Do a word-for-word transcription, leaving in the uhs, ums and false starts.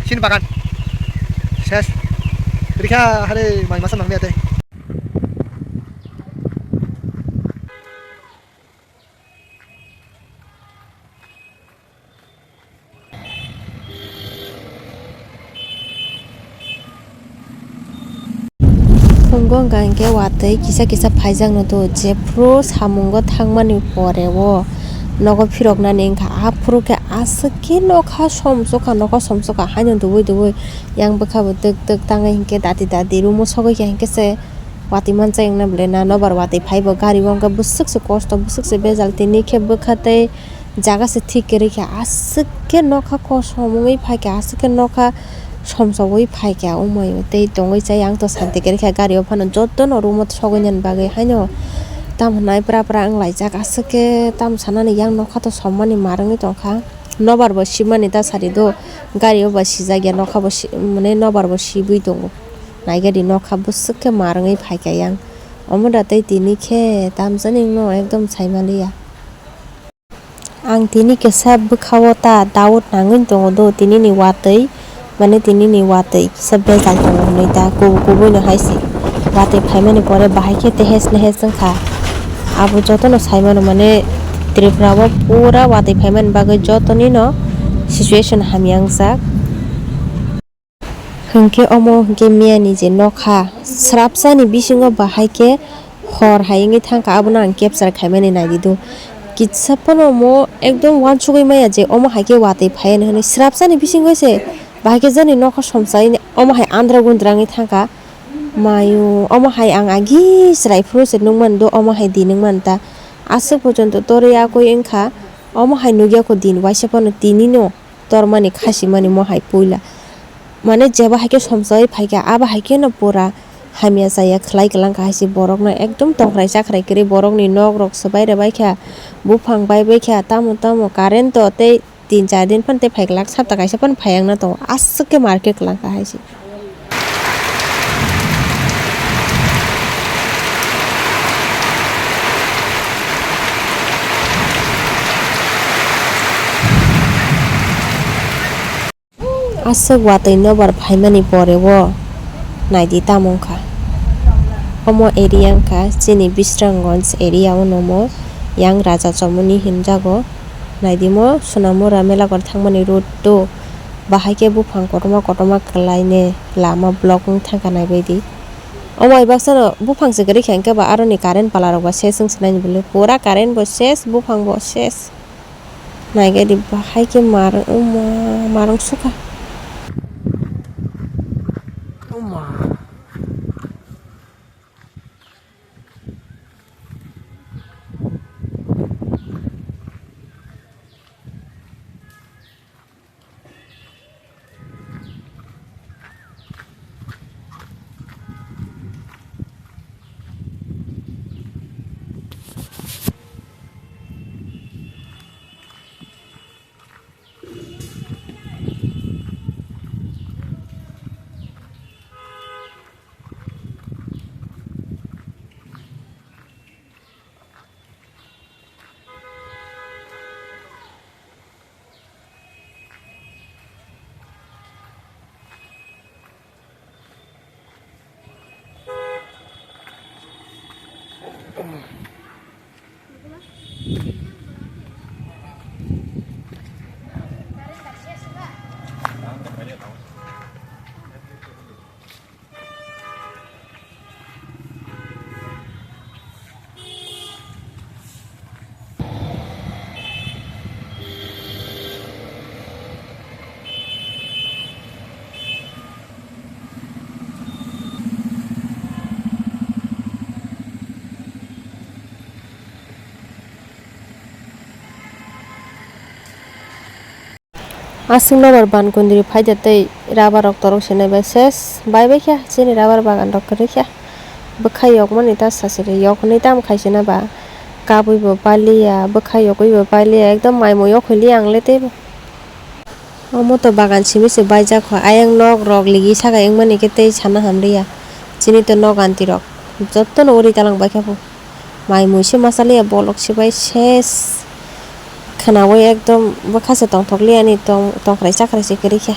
Chini bagan. Ses. Rikha hare mai masa nangya tei. Phungo wngkha hinkhe watwi kisa kisa phaijakno do, jephru samungo thangmani pore o nogo phiroknani wngkha, aphuru khe aswk khe nokha somsokha, nokha somsokha haino dubui dubui yang bwkha bo twk twk tangwi hinkhe dati dati room o sogwi kha hinkhe se watwi manchai wngna bwle na nobar watwi phaibo gari o wngkha bwswk se kosto bwswk se bejal tini khe bwkha tei jaga se thik kwrwi kha aswk khe nokha kosom wngwi phaikha aswk khe nokha. Somsogwi phaikha o maio tei tongwi chai ang to santi kwrwi kha gari o phano jotono room o sogwi nani bagwi haino tamo hwnai pra pra wng laijak aswk khe tamo sanani yang nokha to sommani mar wngwi tongkha nobar bo sibmani ta sari do gari o ba sijak ya nokha bo si mane nobar bo sibwi tongo naigadi nokha bwswk khe mar wngwi phaikha yang omo da tei tini khe tamjani wngno ekdom saimaliya. Ang tini kisa bwkhao ta doubt nangwi tongo do, tinini watwi, mane tinini watwi kisa bejal tongo hwnwi ta, kubu-, kubuino hai se. Watwi phaimani pore bahai khe tehes nehes wngkha. Abo jotono sai mano, mane Tripura o pura watwi phaimani bagwi jotonino situation hamya wngjak. Hinkhe omo hinkhe miyani je nokha, srapsani bisingo bahai khe hor hai wngwi thangkha, abono ang capture khaimani naidi do. Kitsa phano omo ekdom uansugwi maya je omo hai khe watwi phaiani hwnwi, srapsani bisingo se bahai khe jani nokha somsai omo hai andra gundra wngwi thangkha. Mayo, omo hai ang agi chwrai phuru se nukmani do, omo hai di nukmani ta. Aswk pojonto torwi yakwi wngkha, omo hai nukya kho din waisa phano tinino. Tormani khasimani mo hai puila. Mane jeba hai khe somsoi phaikha, abo hai kheno pura hamya chaya khlai kwlangkha hai se borokno ekdom tongkhrai chakhrai kwrwi borokni nok rok swbai rwbaikha, buphang baibaikha, tamo tamo current to tei tin char din phano tei phaiglak sapta kaisa phano phaiya wngna tongo, aswk khe market kwlangkha hai se. Aswk watwi nobar phaimani pore o naidi tamo wngkha. Omo area wngkha chini Bisramganj area o nomo yang Raja Chomoni hinjago. Naidi mo Sonamura Melaghor thangmani road o. Bahai khe buphang kotorma kotorma kwlaine lama block wng thangkha naibaidi. Omo hai baksano buphang se kwrwi kha hinkhe ba aroni current pala rok ba ses wng se nai ni bwlwi. Pura current bo ses, buphang bo ses. Naigadi bahai khe marwng, omo, marwng sukha. Oma. Aswk nobar ban kundri phaida tei rubber rok torok se nai bai ses bai bai kha chini rubber bagan rok kwrwi kha bwkha yokmani ta sasiri yok hwnwi tamo khai se na ba kabwi bo paliya bwkha yokwi bo paliya ekdom mai mui yok hwnli ang le tei bo omo to bagan simi se baijak kho ayang nok rok ligi saka wngmani khe tei sana hamliya chini to nok anti rok jotono uri talang bai kha bo. Mai mui se masa liya bolok se bai ses khwnaui ekdom bwkha se tongthok liya ni tong tongkhrai chakrai se kwrwi khe.